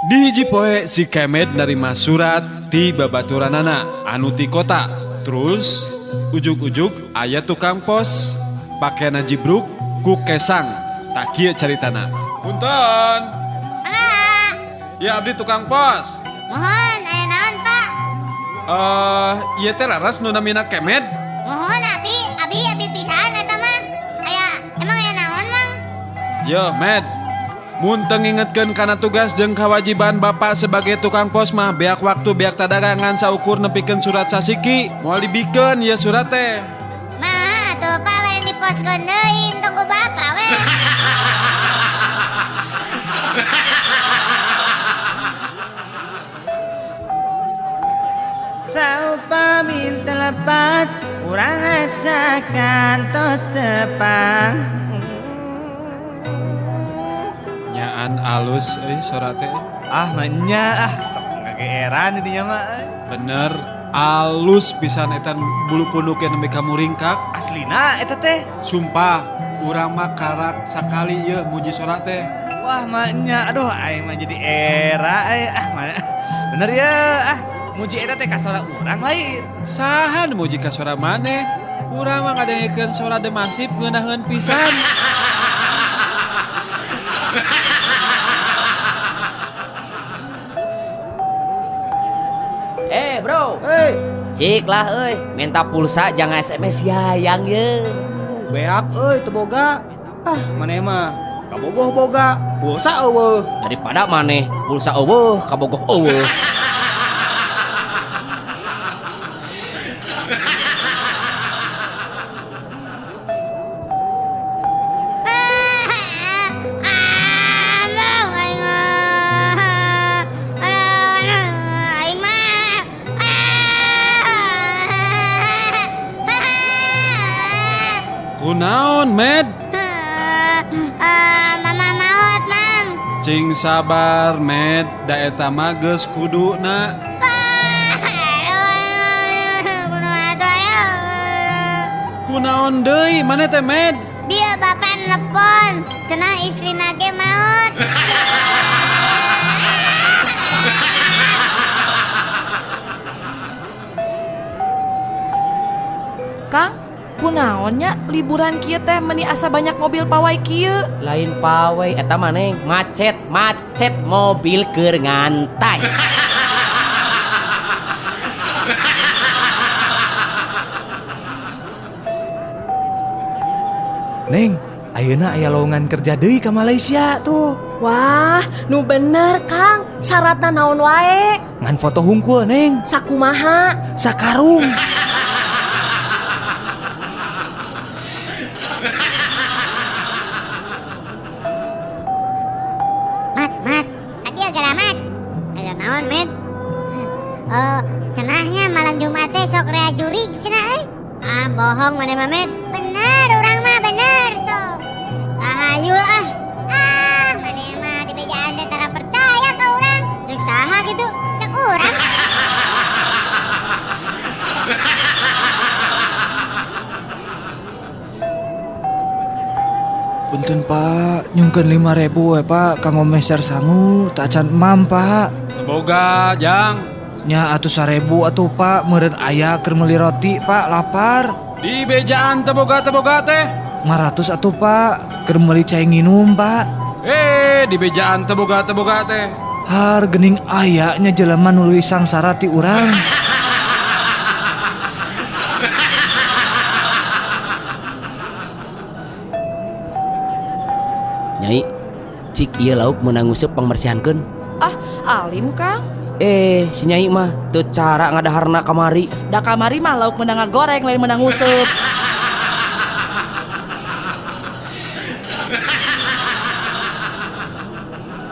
Di hiji poe si Kemed narima surat ti babaturanana anu ti kota. Terus ujug-ujug aya tukang pos pakena jibruk ku kesang. Tah kieu caritana. Punten. Mangga. Ya abdi tukang pos. Mohon aya naon, Pak? Eh, ieu teh laras nu namina Kemed. Mohon abi, abi abi pisan eta mah. Aya emang aya naon, Mang? Yo, Med. Mun teu ngingetkeun kana tugas jeung kewajiban Bapak sebagai tukang pos mah beak waktu beak tadagangan saukur nepikeun surat sasiki. Moal dibikeun ieu surat teh. Nah, atuh Pak lain diposkeun deui entong ku Bapak we. Saupami telepat urang rasakan tos tepang. Nyaan alus euy sora teh. Ah manya ah sok ngageeran dinya mah euy. Bener, alus pisan eta bulu punduk nembe ka muringkak. Aslina eta teh. Sumpah, urang mah karak sakali ieu muji sora teh. Wah manya aduh aing mah jadi era euy ah mana. Bener ya ah muji eta teh ka sora urang lain. Saha nu muji ka sora maneh? Urang mah ngadengekeun sora D'Massive ngeunaheun pisan. Eh bro, Hei, cik lah euy, minta pulsa jangan SMS ya yang ye. Beak euy teu boga. Ah, maneh mah kabogoh boga, pulsa eueuh. Daripada maneh pulsa eueuh, kabogoh eueuh. Aduh, aing mah. Aduh, aing mah. Kunaon, Med? Mama maot, Mang. Cing sabar, Med. Da eta mah geus kuduna. Kunaon deui maneh teh, Med? Dia bapak nelpon, cenah istrina ge maot. Kang, kunaon nya liburan kieu teh meni asa banyak mobil pawai kieu? Lain pawai eta maneh macet, macet mobil keur ngantai. Neng, ayeuna aya lowongan kerja deui ka Malaysia tuh. Wah, nu bener Kang. Syaratna naon wae? Ngan foto hungkul, Neng. Sakumaha? Sakarung. Mat, mat, kadieu geura mat. Aya naon, Med? Oh, cenahnya malam Jumat teh sok rea jurig cenah euy. Ah, bohong maneh mah, Med. Bener urang mah bener sok. Tahayul ah. Ah, maneh mah dibejaan teh tara percaya ka urang. Cek saha kitu? Cek urang. Punten Pak, nyungkeun 5.000 we Pak kanggo meser sangu tacan emam Pak. Teu boga, Jang. Nya atuh 1.000 atuh Pak, meureun aya keur meuli roti Pak, lapar. Di bejaan teu boga teu boga teh. 500 atuh Pak, keur meuli cai nginum Pak. Eh, di bejaan teu boga teu boga teh. Har geuning aya nya jelema nu leuwih sangsara ti urang. Nyai, cik ieu lauk meunang nguseup pangmersihankeun. Ah, alim Kang. Eh, si Nyai mah teu cara ngadaharna kamari. Da kamari mah lauk meunang ngagoreng lain meunang nguseup.